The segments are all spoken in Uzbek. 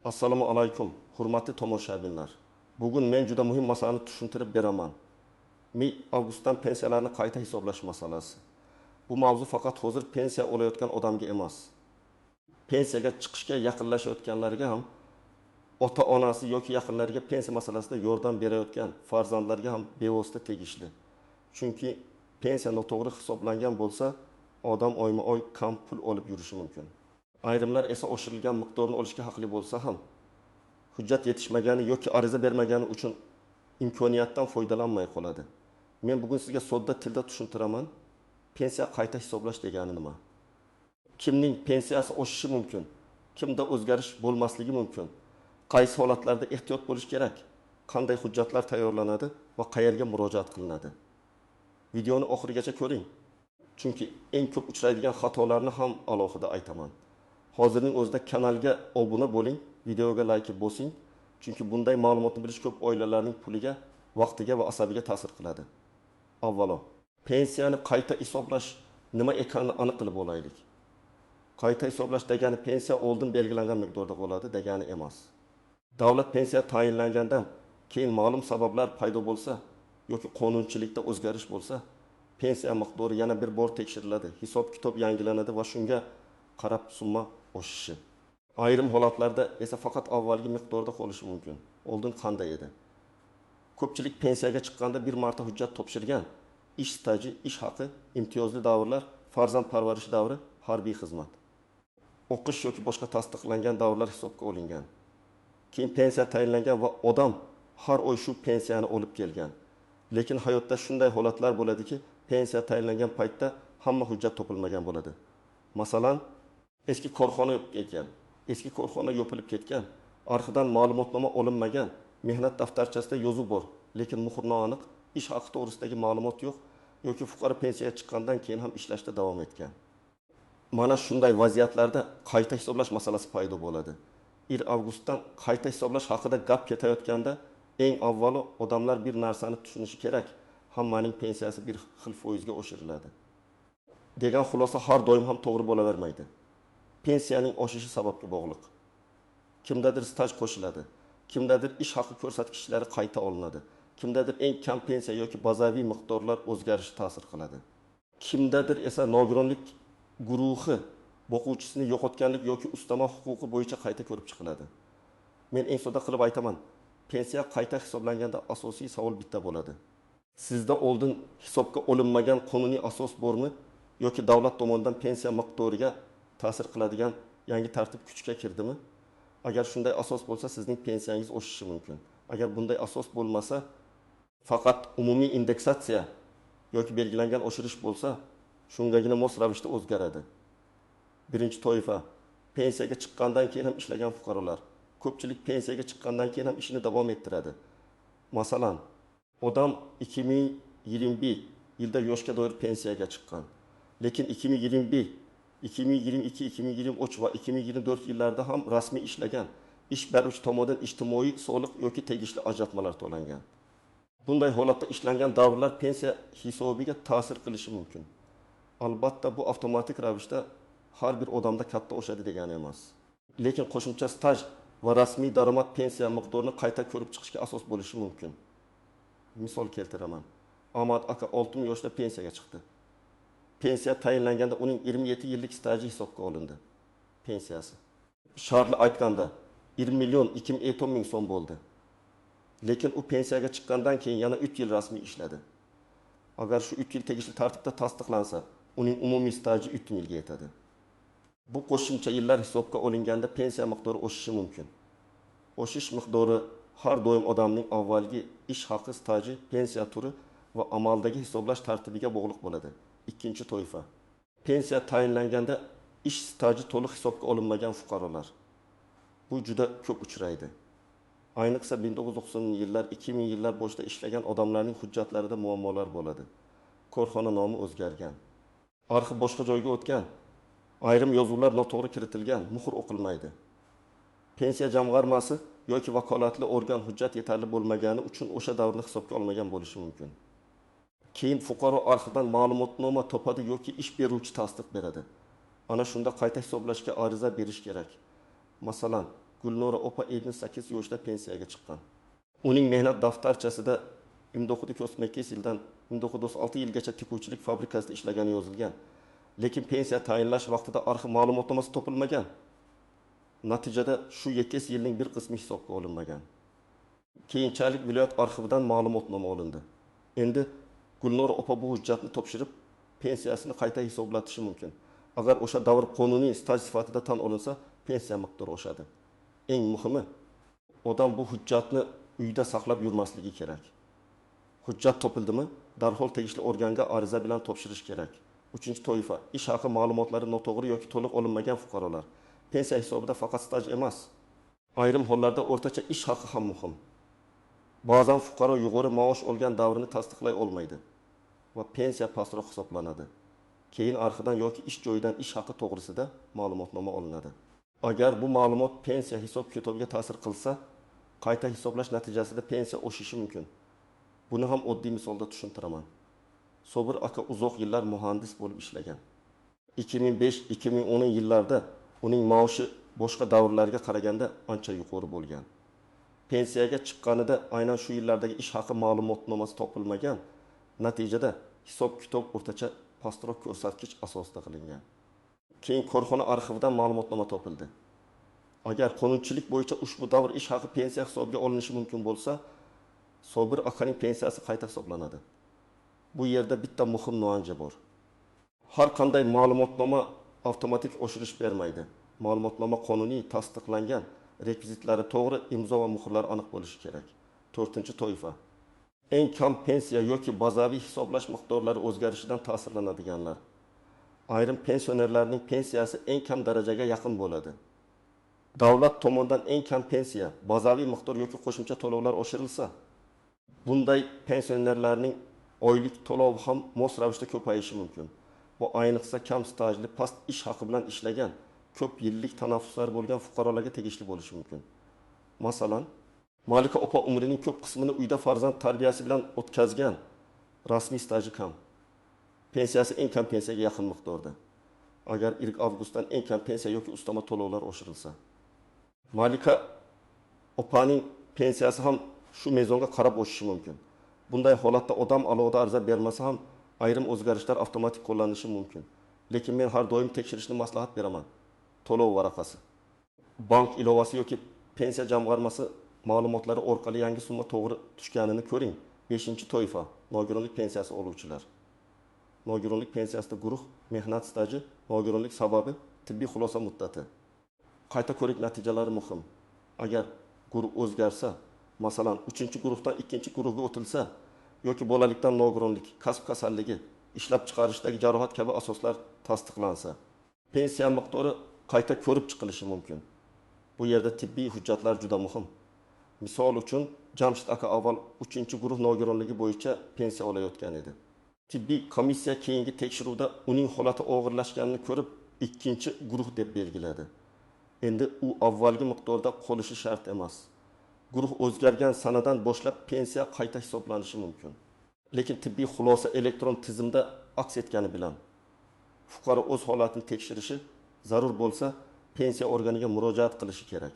Assalomu alaykum, hurmatli tomoshabinlar. Bugun men juda muhim masalani tushuntirib beraman. May avgustdan pensiyalarni qayta hisoblash masalasi. Bu mavzu faqat hozir pensiya olayotgan odamga emas, pensiyaga chiqishga yaqinlashayotganlarga ham, ota-onasi yoki yaqinlariga pensiya masalasida yordam berayotgan farzandlarga ham bevosita tegishli. Chunki pensiya noto'g'ri hisoblangan bo'lsa, odam oyma-oy kam pul olib yurishi mumkin. Ayrimlar esa oshirilgan miqdorni olishga haqli bo'lsa ham, hujjat yetishmagani yoki ariza bermagani uchun imkoniyatdan foydalanmay qoladi. Men bugun sizga sodda tilda tushuntiraman. Pensiya qayta hisoblash degani nima? Kimning pensiyasi oshishi mumkin? Kimda o'zgarish bo'lmasligi mumkin? Qaysi holatlarda ehtiyot bo'lish kerak? Qanday hujjatlar tayyorlanadi va qayerga murojaat qilinadi? Videoni oxirigacha ko'ring. Chunki eng ko'p uchraydigan xatolarni ham alohida aytaman. Hozirning o'zida kanalga obuna bo'ling, videoga like bosing, chunki bunday ma'lumotni bilish ko'p oilalarning puliga, vaqtiga va asabiga ta'sir qiladi. Avvalo, pensiyani qayta hisoblash nima ekanini aniq qilib olaylik. Qayta hisoblash degani pensiya oldin belgilangan miqdorda bo'ladi degani emas. Davlat pensiya tayinlangandan keyin ma'lum sabablar paydo bo'lsa yoki qonunchilikda o'zgarish bo'lsa, pensiya miqdori yana bir bor tekshiriladi, hisob-kitob yangilanadi va shunga qarab summa oshishi. Ayrim holatlarda esa faqat avvalgi miqdorda qolishi mumkin. Oldin qanday edi? Ko'pchilik pensiyaga chiqqanda bir marta hujjat topshirgan. Ish staji, ish haqi, imtiyozli davrlar, farzand parvarishi davri, harbiy xizmat, o'qish yoki boshqa tasdiqlangan davrlar hisobga olingan. Keyin pensiya tayinlangan va odam har oy shu pensiyani olib kelgan. Lekin hayotda shunday holatlar bo'ladiki, pensiya tayinlangan paytda hamma hujjat topilmagan bo'ladi. Masalan, eski korxona yopib ketgan, eski korxona yopilib ketgan, arxidan ma'lumotnoma olinmagan, mehnat daftarchasida yozuv bor, lekin muhr noaniq, ish haqi to'g'risidagi ma'lumot yo'q yoki fuqaro pensiyaga chiqqandan keyin ham ishlashda davom etgan. Mana shunday vaziyatlarda qayta hisoblash masalasi paydo bo'ladi. 1 avgustdan qayta hisoblash haqida gap ketayotganda eng avvalo odamlar bir narsani tushunishi kerak. Hammaning pensiyasi bir xil foizga oshiriladi degan xulosa har doim ham to'g'ri bo'lavermaydi. Pensiyaning oshishi sababga bog'liq. Kimdadir staj qo'shiladi, kimdadir ish haqi ko'rsatkichlari qayta olinadi, kimdadir eng kam pensiya yoki bazaviy miqdorlar o'zgarishi ta'sir qiladi. Kimdadir esa nogironlik guruhi boquvchisini yo'qotganlik yoki ustama huquqi bo'yicha qayta ko'rib chiqiladi. Men eng sodda qilib aytaman, pensiya qayta hisoblanganda asosiy savol bitta bo'ladi. Sizda oldin hisobga olinmagan qonuniy asos bormi yoki davlat tomonidan pensiya miqdoriga ta'sir qiladigan yangi tartib kuchga kirdimi? Agar shunday asos bo'lsa, sizning pensiyangiz oshishi mumkin. Agar bunday asos bo'lmasa, faqat umumiy indeksatsiya yoki belgilangan oshirish bo'lsa, shungagina mos ravishda o'zgaradi. Birinchi toifa: pensiyaga chiqqandan keyin ham ishlagan fuqarolar. Ko'pchilik pensiyaga chiqqandan keyin ham ishini davom ettiradi. Masalan, odam 2021 yilda yoshga doir pensiyaga chiqqan. Lekin 2021, 2022, 2023 va 2024 yillarda ham rasmiy ishlagan. Ish beruvchi tomonidan ijtimoiy soliq yoki tegishli ajratmalar to'langan. Bunday holatda ishlangan davrlar pensiya hisobiga ta'sir qilishi mumkin. Albatta, bu avtomatik ravishda har bir odamda katta oshadi degani emas. Lekin qo'shimcha staj va rasmiy daromad pensiya miqdorini qayta ko'rib chiqishga asos bo'lishi mumkin. Misol keltiraman. Ahmad aka 60 yoshda pensiyaga chiqdi. Pensiya tayinlanganda uning 27 yillik staji hisobga olindi. Pensiyasi, shartli aytganda, 1 million 210 ming so'm bo'ldi. Lekin u pensiyaga chiqqandan keyin yana 3 yil rasmiy ishladi. Agar shu 3 yil tegishli tartibda tasdiqlansa, uning umumiy staji 3 yilga yetadi. Bu qo'shimcha yillar hisobga olinganda pensiya miqdori oshishi mumkin. Oshish miqdori har doim odamning avvalgi ish haqi, staji, pensiya turi va amaldagi hisoblash tartibiga bog'liq bo'ladi. Ikkinchi toifa: pensiya tayinlanganda ish staji to'liq hisobga olinmagan fuqarolar. Bu juda ko'p uchraydi. Ayniqsa 1990 yillar, 2000 yillar boshida ishlagan odamlarning hujjatlarida muammolar bo'ladi. Korxona nomi o'zgargan, arxiv boshqa joyga o'tgan, ayrim yozuvlar noto'g'ri kiritilgan, muhr o'qilmaydi. Pensiya jamg'armasi yoki vakolatli organ hujjat yetarli bo'lmagani uchun o'sha davrni hisobga olmagan bo'lishi mumkin. Keyin fuqaro arxivdan ma'lumotnoma topadi yoki ish beruvchi tasdiq beradi. Ana shunda qayta hisoblashga ariza berish kerak. Masalan, Gulnora opa 58 yoshida pensiyaga chiqqan. Uning mehnat daftarchasida 1948 yildan 1996 yilgacha tikuvchilik fabrikasida ishlagani yozilgan. Lekin pensiya tayinlash vaqtida arxiv ma'lumotnomasi topilmagan. Natijada shu 7 yilning bir qismi hisobga olinmagan. Keyinchalik viloyat arxividan ma'lumotnoma olindi. Endi Gulnora opa bu hujjatni topshirib, pensiyasini qayta hisoblatishi mumkin. Agar o'sha davr qonuniy staj sifatida tan olinsa, pensiya miqdori oshadi. Eng muhimi, odam bu hujjatni uyda saqlab yurmasligi kerak. Hujjat topildimi, darhol tegishli organga ariza bilan topshirish kerak. Uchinchi toifa, ish haqi ma'lumotlari noto'g'ri yoki to'liq olinmagan fuqarolar. Pensiya hisobida faqat staj emas, ayrim hollarda o'rtacha ish haqi ham muhim. Ba'zan fuqaro yuqori maosh olgan davrini tasdiqlay olmaydi va pensiya pastroq hisoblanadi. Keyin arxivdan yoki ish joyidan ish haqi to'g'risida ma'lumotnoma olinadi. Agar bu ma'lumot pensiya hisob kitobiga ta'sir qilsa, qayta hisoblash natijasida pensiya oshishi mumkin. Buni ham oddiy misolda tushuntiraman. Sobir aka uzoq yillar muhandis bo'lib ishlagan. 2005-2010 yillarda uning maoshi boshqa davrlarga qaraganda ancha yuqori bo'lgan. Pensiyaga chiqqanida aynan shu yillardagi ish haqi ma'lumotnomasi topilmagan. Natijada hisob-kitob o'rtacha pastroq ko'rsatkich asosida qilingan. Keyin korxona arxividan ma'lumotnoma topildi. Agar qonunchilik bo'yicha ushbu davr ish haqi pensiya hisobiga olinishi mumkin bo'lsa, Sobir akaning pensiyasi qayta hisoblanadi. Bu yerda bitta muhim nuansa bor. Har qanday ma'lumotnoma avtomatik oshirish bermaydi. Ma'lumotnoma qonuniy tasdiqlangan, rekvizitlari to'g'ri, imzo va muhrlar aniq bo'lishi kerak. To'rtinchi toifa. Eng kam pensiya yoki bazaviy hisoblash miqdorlari o'zgarishidan ta'sirlanadiganlar. Ayrim pensionerlarning pensiyasi eng kam darajaga yaqin bo'ladi. Davlat tomonidan eng kam pensiya, bazaviy miqdor yoki qo'shimcha to'lovlar oshirilsa, bunday pensionerlarning oylik to'lovi ham mos ravishda ko'payishi mumkin. Bu ayniqsa kam stajli, past ish haqi bilan ishlagan, ko'p yillik tanaffuslar bo'lgan fuqarolarga tegishli bo'lishi mumkin. Masalan, Malika opa umrining ko'p qismini uyda farzand tarbiyasi bilan o'tkazgan, rasmiy staji kam. Pensiyasi eng kam pensiyaga yaqin miqdorda. Agar 1 avgustdan eng kam pensiya yoki ustama to'lovlar oshirilsa, Malika opaning pensiyasi ham shu mezonga qarab oshishi mumkin. Bunday holatda odam alohida ariza bermasa ham ayrim o'zgarishlar avtomatik qo'llanilishi mumkin. Lekin men har doim tekshirishni maslahat beraman. To'lov varaqasi, bank ilovasi yoki pensiya jamg'armasi ma'lumotlari orqali yangi summa to'g'ri tushganini ko'ring. Beshinchi toifa, nogironlik pensiyasi oluvchilar. Nogironlik pensiyasida guruh, mehnat staji, nogironlik sababi, tibbiy xulosa muddati. Qayta ko'rik natijalari muhim. Agar guruh o'zgarsa, masalan, uchinchi guruhdan ikkinchi guruhga o'tilsa yoki bolalikdan nogironlik, kasb kasalligi, ishlab chiqarishdagi jarohat kabi asoslar tasdiqlansa, pensiya miqdori qayta ko'rib chiqilishi mumkin. Bu yerda tibbiy hujjatlar juda muhim. Misol uchun, Jamshid aka avval uchinchi guruh nogironligi bo'yicha pensiya olayotgan edi. Tibbiy komissiya keyingi tekshiruvda uning holati og'irlashganini ko'rib, ikkinchi guruh deb belgiladi. Endi u avvalgi miqdorda qolishi shart emas. Guruh o'zgargan sanadan boshlab pensiya qayta hisoblanishi mumkin. Lekin tibbiy xulosa elektron tizimda aks etgani bilan fuqaro o'z holatini tekshirishi, zarur bo'lsa pensiya organiga murojaat qilishi kerak.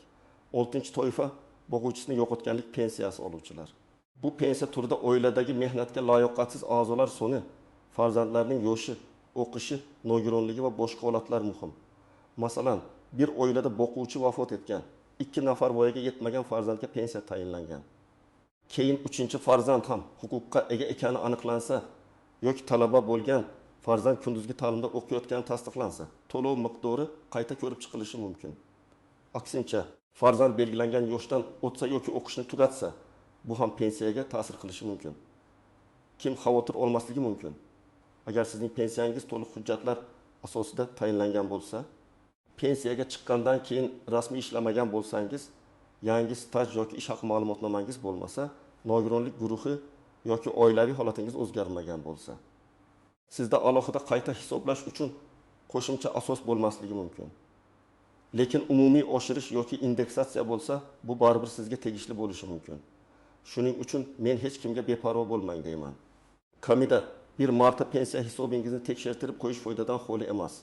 Oltinchi toifa, boquvchisini yo'qotganlik pensiyasi oluvchilar. Bu pensiya turida oiladagi mehnatga layoqatsiz a'zolar soni, farzandlarning yoshi, o'qishi, nogironligi va boshqa holatlar muhim. Masalan, bir oilada boquvchi vafot etgan, ikki nafar voyaga yetmagan farzandga pensiya tayinlangan. Keyin uchinchi farzand ham huquqqa ega ekani aniqlansa yoki talaba bo'lgan farzand kunduzgi ta'limda o'qiyotgani tasdiqlansa, to'lov miqdori qayta ko'rib chiqilishi mumkin. Aksincha, farzand belgilangan yoshdan o'tsa yoki o'qishni tugatsa, bu ham pensiyaga ta'sir qilishi mumkin. Kim xavotir olmasligi mumkin? Agar sizning pensiyangiz to'liq hujjatlar asosida tayinlangan bo'lsa, pensiyaga chiqqandan keyin rasmiy ishlamagan bo'lsangiz, yangi staj yoki ish haqi ma'lumotnomangiz bo'lmasa, nogironlik guruhi yoki oilaviy holatingiz o'zgarmagan bo'lsa, sizda alohida qayta hisoblash uchun qo'shimcha asos bo'lmasligi mumkin. Lekin umumiy oshirish yoki indeksatsiya bo'lsa, bu baribir sizga tegishli bo'lishi mumkin. Shuning uchun men hech kimga beparvo bo'lmang deyman. Kamida bir marta pensiya hisobingizni tekshirtirib qo'yish foydadan xoli emas.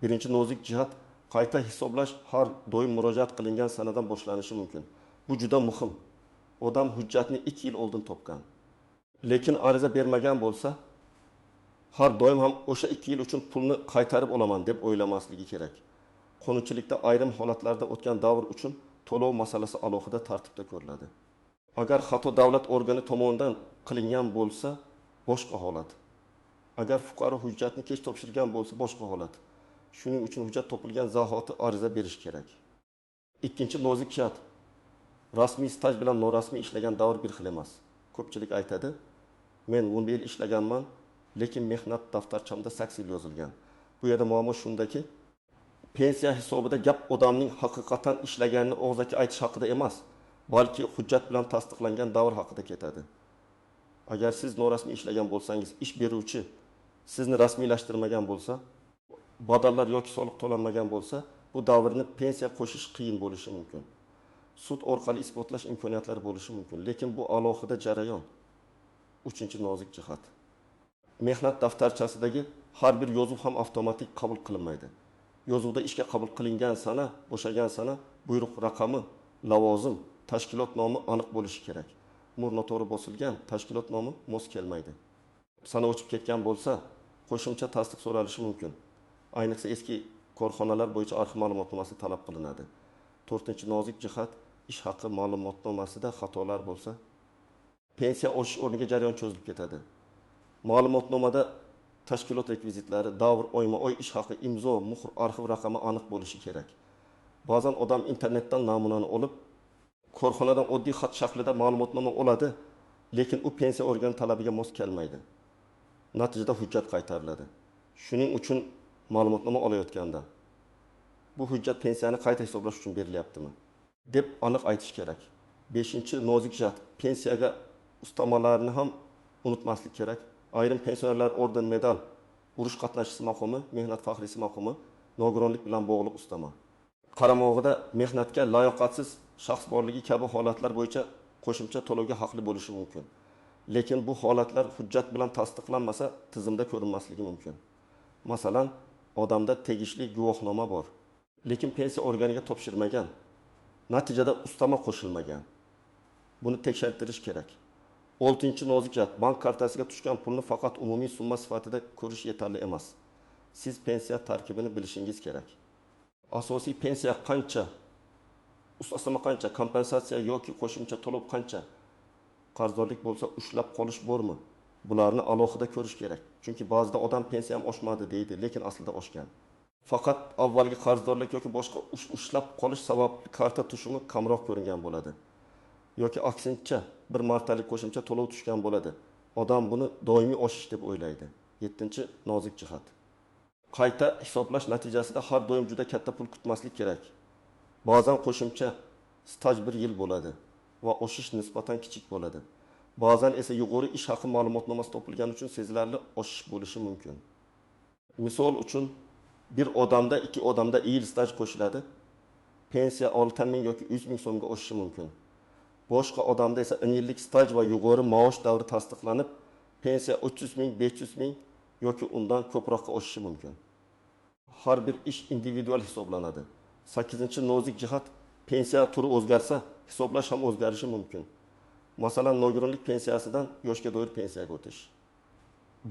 Birinchi nozik jihat: Qayta hisoblash har doim murojaat qilingan sanadan boshlanishi mumkin. Bu juda muhim. Odam hujjatni 2 yil oldin topgan, lekin ariza bermagan bo'lsa, har doim ham o'sha 2 yil uchun pulni qaytarib olaman deb o'ylamasligi kerak. Qonunchilikda ayrim holatlarda o'tgan davr uchun to'lov masalasi alohida tartibda ko'riladi. Agar xato davlat organi tomonidan qilingan bo'lsa, boshqa holat. Agar fuqaro hujjatni kech topshirgan bo'lsa, boshqa holat. Shuning uchun hujjat topilgan zahoti ariza berish kerak. Ikkinchi nozik jihat. Rasmiy staj bilan norasmiy ishlagan davr bir xil emas. Ko'pchilik aytadi, men 11 yil ishlaganman, lekin mehnat daftarchamda 8 yil yozilgan. Bu yerda muammo shundaki, pensiya hisobida gap odamning haqiqatan ishlaganini og'zaki aytish haqida emas, balki hujjat bilan tasdiqlangan davr haqida ketadi. Agar siz norasmiy ishlagan bo'lsangiz, ish beruvchi sizni rasmiylashtirmagan bo'lsa, badallar yoki soliq to'lanmagan bo'lsa, bu davrni pensiya qo'shish qiyin bo'lishi mumkin. Sud orqali isbotlash imkoniyatlari bo'lishi mumkin, lekin bu alohida jarayon. Uchinchi nozik jihat. Mehnat daftarchasidagi har bir yozuv ham avtomatik qabul qilinmaydi. Yozuvda ishga qabul qilingan sana, bo'shagan sana, buyruq raqami, lavozim, tashkilot nomi aniq bo'lishi kerak. Mur noto'g'ri bosilgan, tashkilot nomi mos kelmaydi. Sana o'chib ketgan bo'lsa, qo'shimcha tasdiq so'ralishi mumkin. Ayniqsa eski korxonalar bo'yicha arxiv ma'lumotnomasi talab qilinadi. To'rtinchi nozik jihat, ish haqi ma'lumotnomasida xatolar bo'lsa, pensiya oshish o'rniga jarayon cho'zilib ketadi. Ma'lumotnomada tashkilot rekvizitlari, davr, oyma-oy ish haqi, imzo, muhr, arxiv raqami aniq bo'lishi kerak. Ba'zan odam internetdan namunani olib, korxonadan oddiy xat shaklida ma'lumotnoma oladi, lekin u pensiya organi talabiga mos kelmaydi. Natijada hujjat qaytariladi. Shuning uchun ma'lumotnoma olayotganda bu hujjat pensiyani qayta hisoblash uchun berilyaptimi deb aniq aytish kerak. 5. nozik jihat, pensiyaga ustamalarni ham unutmaslik kerak. Ayrim pensionerlar orden, medal, urush qatnashchisi maqomi, mehnat faxriysi maqomi, nogironlik bilan bog'liq ustama. Qaramog'ida mehnatga layoqatsiz shaxs borligi kabi holatlar bo'yicha qo'shimcha to'lovga haqli bo'lishi mumkin. Lekin bu holatlar hujjat bilan tasdiqlanmasa tizimda ko'rinmasligi mumkin. Masalan, odamda tegishli guvohnoma bor, lekin pensiya organiga topshirmagan. Natijada ustama qo'shilmagan. Buni tekshirtirish kerak. 6. nozik jihat, bank kartasiga tushgan pulni faqat umumiy summa sifatida ko'rish yetarli emas. Siz pensiya tarkibini bilishingiz kerak. Asosiy pensiya qancha, ustama qancha, kompensatsiya yoki qo'shimcha to'lov qancha, qarzdorlik bo'lsa ushlab qolish bormi? Bularni alohida ko'rish kerak. Chunki ba'zida odam pensiyam oshmadi deydi, lekin aslida oshgan. Faqat avvalgi qarzdorlik yoki boshqa ushlab qolish sababli karta tushumi kamroq ko'ringan bo'ladi. Yoki aksincha bir martalik qo'shimcha to'lov tushgan bo'ladi. Odam buni doimiy oshish deb o'ylaydi. 7. nozik jihat. Qayta hisoblash natijasida har doim juda katta pul kutmaslik kerak. Ba'zan qo'shimcha staj 1 yil bo'ladi va oshish nisbatan kichik bo'ladi. Ba'zan esa yuqori ish haqi ma'lumotnomasi topilgani uchun sezilarli oshish bo'lishi mumkin. Misol uchun bir odamda, 2 odamda yil staj qo'shiladi. Pensiya 6 ming yoki 3 ming so'mga oshishi mumkin. Boshqa odamda esa 10 yillik staj va yuqori maosh davri tasdiqlanib, pensiya 300 ming, 500 ming yoki undan ko'proqqa oshishi mumkin. Har bir ish individual hisoblanadi. 8. nozik jihat, pensiya turi o'zgarsa, hisoblash ham o'zgarishi mumkin. Masalan, nogironlik pensiyasidan yoshga doir pensiyaga o'tish,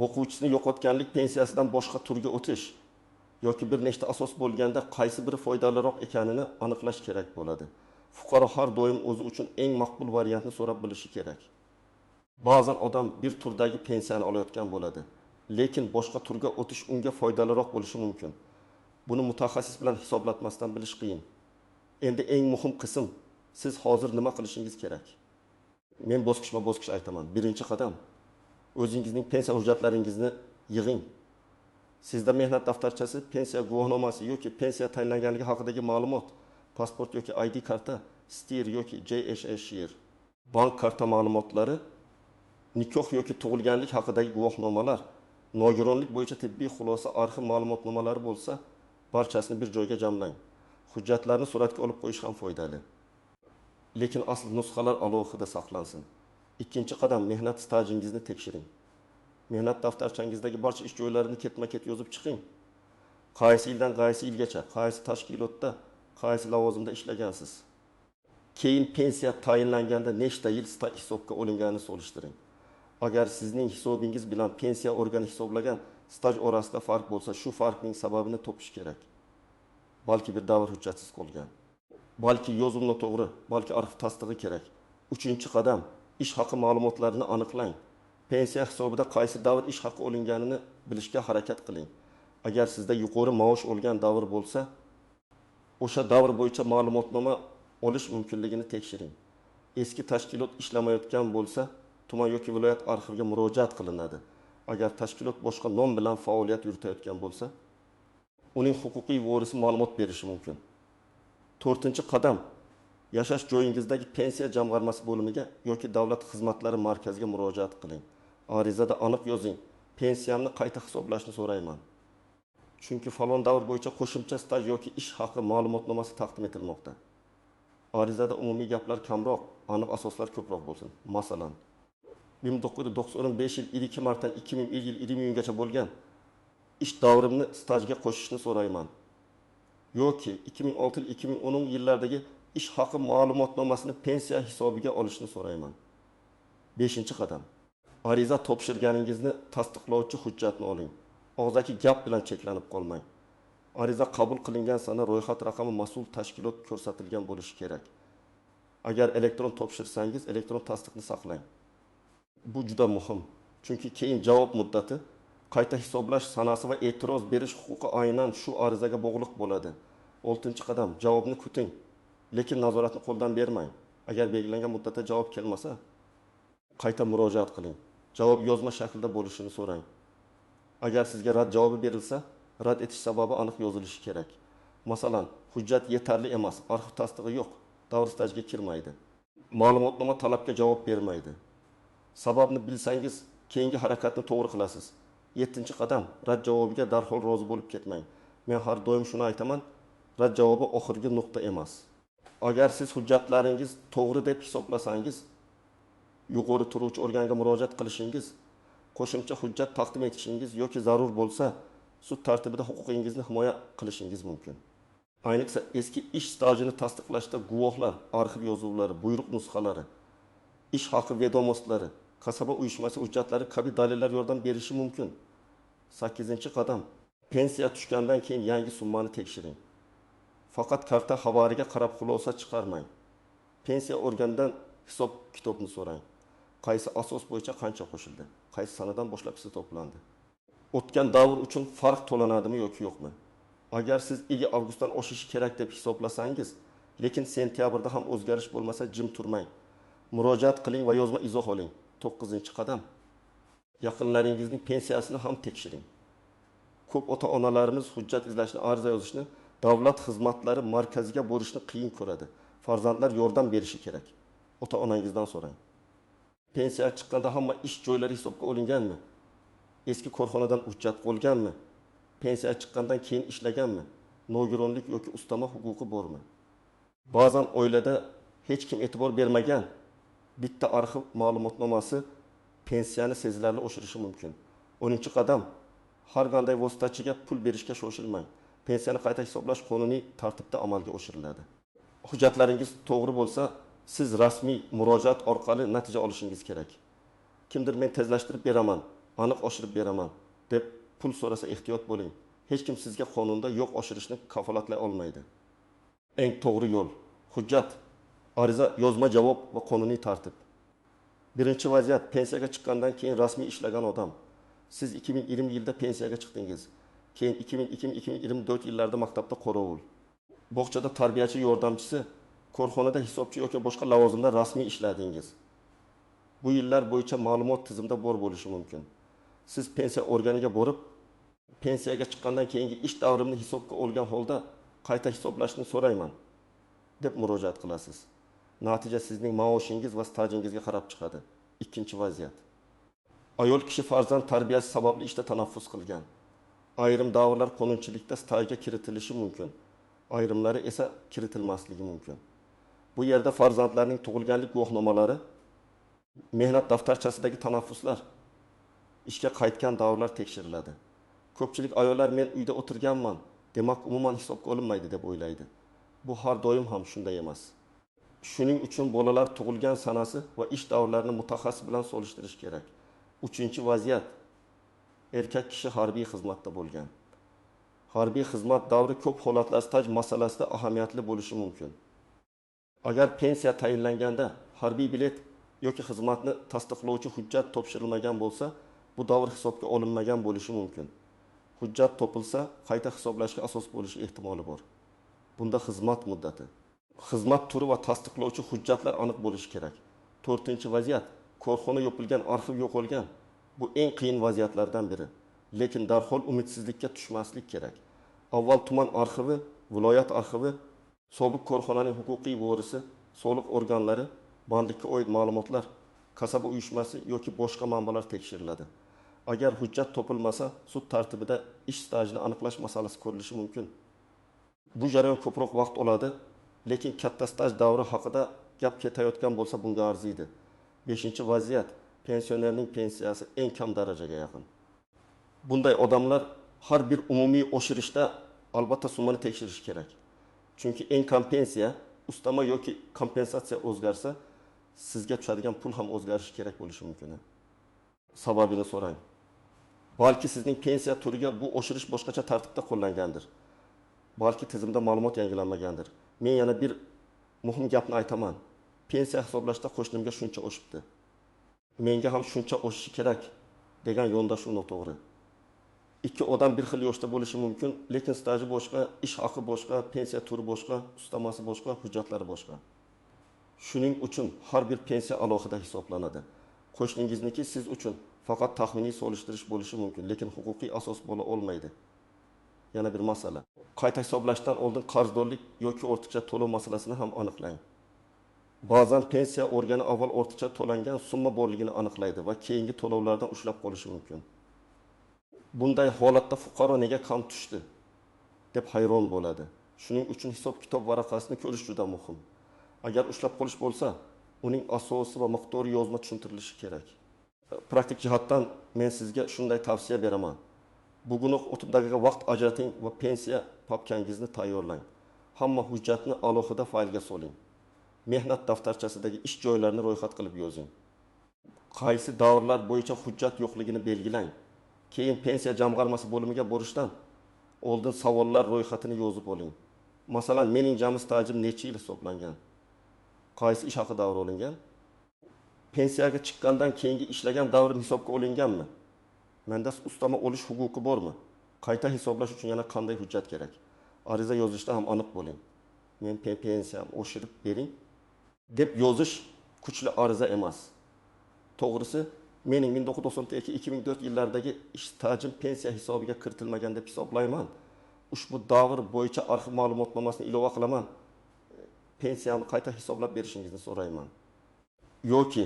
boquvchisini yo'qotganlik pensiyasidan boshqa turga o'tish yoki bir nechta asos bo'lganda qaysi biri foydaliroq ekanini aniqlash kerak bo'ladi. Fuqaro har doim o'zi uchun eng maqbul variantni so'rab bilishi kerak. Ba'zan odam bir turdagi pensiyani olayotgan bo'ladi, lekin boshqa turga o'tish unga foydaliroq bo'lishi mumkin. Buni mutaxassis bilan hisoblatmasdan bilish qiyin. Endi eng muhim qism, siz hozir nima qilishingiz kerak? Men bosqichma-bosqich aytaman. Birinchi qadam, o'zingizning pensiya hujjatlaringizni yig'ing. Sizda mehnat daftarchasi, pensiya guvohnomasi yoki pensiya tayinlanganligi haqidagi ma'lumot, pasport yoki ID karta, STIR yoki JSHR, bank karta ma'lumotlari, nikoh yoki tug'ilganlik haqidagi guvohnomalar, nogironlik bo'yicha tibbiy xulosa, arxiv ma'lumotnomalari bo'lsa, barchasini bir joyga jamlang. Hujjatlarni suratga olib qo'yish ham foydali. Lekin asl nusxalar alohida saqlansin. Ikkinchi qadam, mehnat stajingizni tekshiring. Mehnat daftarchangizdagi barcha ish joylarini ketma-ket yozib chiqing. Qaysi yildan qaysi yilgacha, qaysi tashkilotda, qaysi lavozimda ishlagansiz? Keyin pensiya tayinlanganda nechta yil staj hisobga olinganini solishtiring. Agar sizning hisobingiz bilan pensiya organi hisoblagan staj orasida farq bo'lsa, shu farqning sababini topish kerak. Balki bir davr hujjatsiz qolgan. Balki yozuv noto'g'ri, balki arxiv tasdig'i kerak. Uchinchi qadam, ish haqi ma'lumotlarini aniqlang. Pensiya hisobida qaysi davr ish haqi olinganini bilishga harakat qiling. Agar sizda yuqori maosh olgan davr bo'lsa, o'sha davr bo'yicha ma'lumotnoma olish mumkinligini tekshiring. Eski tashkilot ishlamayotgan bo'lsa, tuman yoki viloyat arxiviga murojaat qilinadi. Agar tashkilot boshqa nom bilan faoliyat yuritayotgan bo'lsa, uning huquqiy vorisi ma'lumot berishi mumkin. To'rtinchi qadam, yashash joyingizdagi pensiya jamg'armasi bo'limiga yoki davlat xizmatlari markaziga murojaat qiling. Arizada aniq yozing: pensiyamni qayta hisoblashni so'rayman. Chunki falon davr bo'yicha qo'shimcha staj yoki ish haqi ma'lumotnomasi taqdim etilmoqda. Arizada umumiy gaplar kamroq, aniq asoslar ko'proq bo'lsin. Masalan, 1995 yil 2 martdan 2001 yil 20 iyungacha bo'lgan ish davrimni stajga qo'shishni so'rayman. Yoki 2006-2010 yillardagi ish haqi ma'lumotnomasini pensiya hisobiga olishni so'rayman. 5-qadam. Ariza topshirganingizni tasdiqlovchi hujjatni oling. Og'zaki gap bilan cheklanib qolmang. Ariza qabul qilingan sana ro'yxat raqami mas'ul tashkilot ko'rsatilgan bo'lishi kerak. Agar elektron topshirsangiz, elektron tasdiqni saqlang. Bu juda muhim. Chunki keyin javob muddati, qayta hisoblash sanasi va e'tiroz berish huquqi aynan shu arizaga bog'liq bo'ladi. 6-qadam, javobni kuting, lekin nazoratni qo'ldan bermang. Agar belgilangan muddatda javob kelmasa, qayta murojaat qiling. Javob yozma shaklda bo'lishini so'rang. Agar sizga rad javobi berilsa, rad etish sababi aniq yozilishi kerak. Masalan, hujjat yetarli emas, arxiv tasdig'i yo'q, davr stajga kirmaydi. Ma'lumotnoma talabga javob bermaydi. Sababni bilsangiz, keyingi harakatni to'g'ri qilasiz. 7-qadam, rad javobiga darhol rozi bo'lib ketmang. Men har doim shuni aytaman, rad javobi oxirgi nuqta emas. Agar siz hujjatlaringiz to'g'ri deb hisoblasangiz, yuqori turuvchi organga murojaat qilishingiz, qo'shimcha hujjat taqdim etishingiz yoki zarur bo'lsa, sud tartibida huquqingizni himoya qilishingiz mumkin. Ayniqsa eski ish stajini tasdiqlashda guvohlar, arxiv yozuvlari, buyruq nusxalari, ish haqi vedomostlari, kasaba uyushmasi hujjatlari kabi dalillar yordam berishi mumkin. 8-qadam, pensiya tushgandan keyin yangi summani tekshiring. Faqat karta xabariga qarab xulosa chiqarmang. Pensiya organidan hisob kitobni so'rang. Qaysi asos bo'yicha qancha qo'shildi? Qaysi sanadan boshlab hisoblandi? O'tgan davr uchun farq to'lanadimi yoki yo'qmi? Agar siz 2 avgustdan oshishi kerak deb hisoblasangiz, lekin sentyabrda ham o'zgarish bo'lmasa jim turmang. Murojaat qiling va yozma izoh oling. 9-qadam. Yaqinlaringizning pensiyasini ham tekshiring. Ko'p ota-onalarimiz hujjat izlashni, ariza yozishni, davlat xizmatlari markaziga borishni qiyin ko'radi. Farzandlar yordam berishi kerak. Ota-onangizdan so'rang. Pensiya chiqqanda hamma ish joylari hisobga olinganmi? Eski korxonadan hujjat qo'lganmi? Pensiya chiqqandan keyin ishlaganmi? Nogironlik yoki ustama huquqi bormi? Ba'zan oilada hech kim e'tibor bermagan bitta arxiv ma'lumotnomasi pensiyani sezilarli oshirishi mumkin. 10-qadam. Har qanday vositachiga pul berishga shoshilmang. Pensiyani qayta hisoblash qonuniy tartibda amalga oshiriladi. Hujjatlaringiz to'g'ri bo'lsa, siz rasmiy murojaat orqali natija olishingiz kerak. Kimdir men tezlashtirib beraman, aniq oshirib beraman deb pul so'rasa ehtiyot bo'ling. Hech kim sizga qonunda yo'q oshirishni kafolatlay olmaydi. Eng to'g'ri yo'l hujjat, ariza, yozma javob va qonuniy tartib. Birinchi vaziyat, pensiyaga chiqqandan keyin rasmiy ishlagan odam. Siz 2020 yilda pensiyaga chiqdingiz. Keyin 2002-2024 yillarda maktabda qorovul, bog'chada tarbiyachi yordamchisi, korxonada hisobchi yoki boshqa lavozimda rasmiy ishladingiz. Bu yillar bo'yicha ma'lumot tizimda bor bo'lishi mumkin. Siz pensiya organiga borib, pensiyaga chiqqandan keyingi ish davrimni hisobga olgan holda qayta hisoblashni so'rayman deb murojaat qilasiz. Natija sizning maoshingiz va stajingizga qarab chiqadi. Ikkinchi vaziyat. Ayol kishi farzand tarbiyasi sababli ishda tanaffus qilgan. Ayrim davrlar qonunchilikda stajga kiritilishi mumkin. Ayrimlari esa kiritilmasligi mumkin. Bu yerda farzandlarning tug'ilganlik guvohnomalari, mehnat daftarchasidagi tanaffuslar, ishga qaytgan davrlar tekshiriladi. Ko'pchilik ayollar men uyda o'tirganman, demak umuman hisobga olinmaydi deb o'ylaydi. Bu har doim ham shunday emas. Shuning uchun bolalar tug'ilgan sanasi va ish davrlarini mutaxassis bilan solishtirish kerak. Uchinchi vaziyat. Erkak kishi harbiy xizmatda bo'lgan. Harbiy xizmat davri ko'p holatlar staj masalasida ahamiyatli bo'lishi mumkin. Agar pensiya tayinlanganda harbiy bilet yoki xizmatni tasdiqlovchi hujjat topshirilmagan bo'lsa, bu davr hisobga olinmagan bo'lishi mumkin. Hujjat topilsa, qayta hisoblashga asos bo'lishi ehtimoli bor. Bunda xizmat muddati, xizmat turi va tasdiqlovchi hujjatlar aniq bo'lishi kerak. To'rtinchi vaziyat. Korxona yopilgan, arxiv yo'qolgan. Bu eng qiyin vaziyatlardan biri. Lekin darhol umidsizlikka tushmaslik kerak. Avval tuman arxivi, viloyat arxivi, sobiq korxonaning huquqiy vorisi, soliq organlari, bandlikka oid ma'lumotlar, kasaba uyushmasi yoki boshqa manbalar tekshiriladi. Agar hujjat topilmasa, sud tartibida ish stajini aniqlash masalasi ko'rilishi mumkin. Bu jarayon ko'proq vaqt oladi, lekin katta staj davri haqida gap ketayotgan bo'lsa bunga arziydi. Beshinchi vaziyat. Pensionerning pensiyasi eng kam darajaga yaqin. Bunday odamlar har bir umumiy oshirishda albatta summani tekshirish kerak. Chunki eng kam pensiya, ustama yoki kompensatsiya o'zgarsa, sizga tushadigan pul ham o'zgarishi kerak bo'lishi mumkin. Sababini so'rang. Balki sizning pensiya turiga bu oshirish boshqacha tartibda qo'llangandir. Balki tizimda ma'lumot yangilanmagandir. Men yana bir muhim gapni aytaman. Pensiya hisoblashda qo'shnimga shuncha oshibdi, menga ham shuncha oshishi kerak degan yondashuv noto'g'ri. Ikki odam bir xil yoshda bo'lishi mumkin, lekin staji boshqa, ish haqi boshqa, pensiya turi boshqa, ustamasi boshqa, hujjatlari boshqa. Shuning uchun har bir pensiya alohida hisoblanadi. Qo'shningizniki siz uchun faqat taxminiy solishtirish bo'lishi mumkin, lekin huquqiy asos bo'la olmaydi. Yana bir masala. Qayta hisoblashdan oldin qarzdorlik yoki ortiqcha to'lov masalasini ham aniqlang. Ba'zan pensiya organi avval ortiqcha to'langan summa borligini aniqlaydi va keyingi to'lovlardan ushlab qolishi mumkin. Bunday holatda fuqaro nega kam tushdi deb hayron bo'ladi. Shuning uchun hisob-kitob varaqasini ko'rish juda muhim. Agar ushlab qolish bo'lsa, uning asosi va miqdori yozma tushuntirilishi kerak. Praktik jihatdan men sizga shunday tavsiya beraman. Bugunoq 30 daqiqa vaqt ajrating va pensiya papkangizni tayyorlang. Hamma hujjatni alohida faylga soling. Mehnat daftarchasidagi ish joylarini ro'yxat qilib yozing. Qaysi davrlar bo'yicha hujjat yo'qligini belgilang. Keyin pensiya jamg'armasi bo'limiga borishdan oldin savollar ro'yxatini yozib oling. Masalan, mening jami stajim necha yil hisoblangan? Qaysi ish haqi davri olingan? Pensiyaga chiqqandan keyingi ishlagan davrim hisobga olinganmi? Menda ustama olish huquqi bormi? Qayta hisoblash uchun yana qanday hujjat kerak? Ariza yozishda ham aniq bo'ling. Men pensiyam oshirib bering deb yozish kuchli ariza emas. To'g'risi, mening 1992-2004 yillardagi ish stajim pensiya hisobiga kiritilmagan deb hisoblayman. Ushbu davr bo'yicha arxiv ma'lumotnomasini ilova qilaman. Pensiyamni qayta hisoblab berishingizni so'rayman. Yoki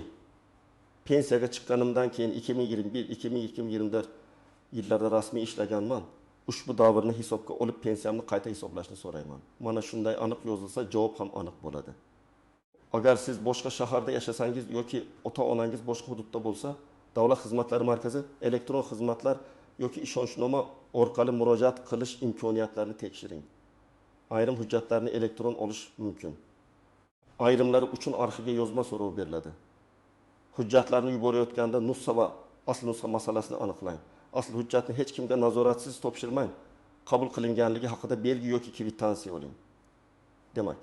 pensiyaga chiqqanimdan keyin 2021-2024 yillarda rasmiy ishlaganman. Ushbu davrni hisobga olib pensiyamni qayta hisoblashni so'rayman. Mana shunday aniq yozilsa, javob ham aniq bo'ladi. Agar siz boshqa shaharda yashasangiz yoki ota-onangiz boshqa hududda bo'lsa, Davlat xizmatlari markazi elektron xizmatlar yoki ishonchnoma orqali murojaat qilish imkoniyatlarini tekshiring. Ayrim hujjatlarni elektron olish mumkin. Ayrimlari uchun arxivga yozma so'rov beriladi. Hujjatlarni yuborayotganda nusxa va asl nusxa masalasini aniqlang. Asl hujjatni hech kimga nazoratsiz topshirmang. Qabul qilinganligi haqida belgi yoki kvitansiya oling. Demak,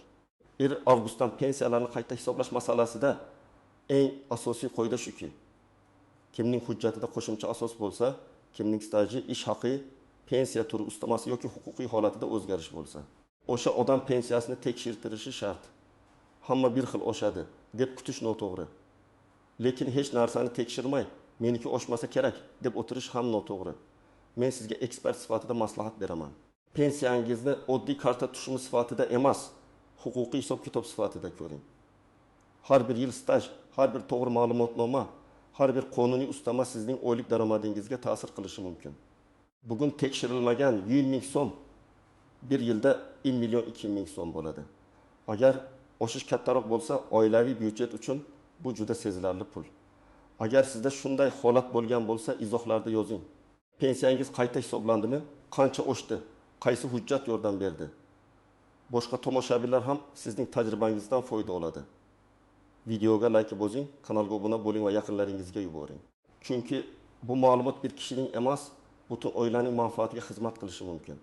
1 avgustdan pensiyalarni qayta hisoblash masalasida eng asosiy qoida shuki, kimning hujjatida qo'shimcha asos bo'lsa, kimning staji, ish haqi, pensiya turi ustamasi yoki huquqiy holatida o'zgarish bo'lsa, o'sha odam pensiyasini tekshirtirishi shart. Hamma bir xil oshadi deb kutish noto'g'ri. Lekin hech narsani tekshirmay, meniki oshmasa kerak deb o'tirish ham noto'g'ri. Men sizga ekspert sifatida maslahat beraman. Pensiyangizni oddiy karta tushumi sifatida emas, huquqiy hisob-kitob sifatida ko'ring. Har bir yil staj, har bir to'g'ri ma'lumotnoma, har bir qonuniy ustama sizning oylik daromadingizga ta'sir qilishi mumkin. Bugun tekshirilmagan 100 ming so'm bir yilda 1 million 2 ming so'm bo'ladi. Agar oshish kattaroq bo'lsa, oilaviy byudjet uchun bu juda sezilarli pul. Agar sizda shunday holat bo'lgan bo'lsa, izohlarda yozing. Pensiyangiz qayta hisoblandimi? Qancha oshdi? Qaysi hujjat yordam berdi? Boshqa tomoshabinlar ham sizning tajribangizdan foyda oladi. Videoga like bosing, kanalga obuna bo'ling va yaqinlaringizga yuboring. Chunki bu ma'lumot bir kishining emas, butun oilaning manfaatiga xizmat qilishi mumkin.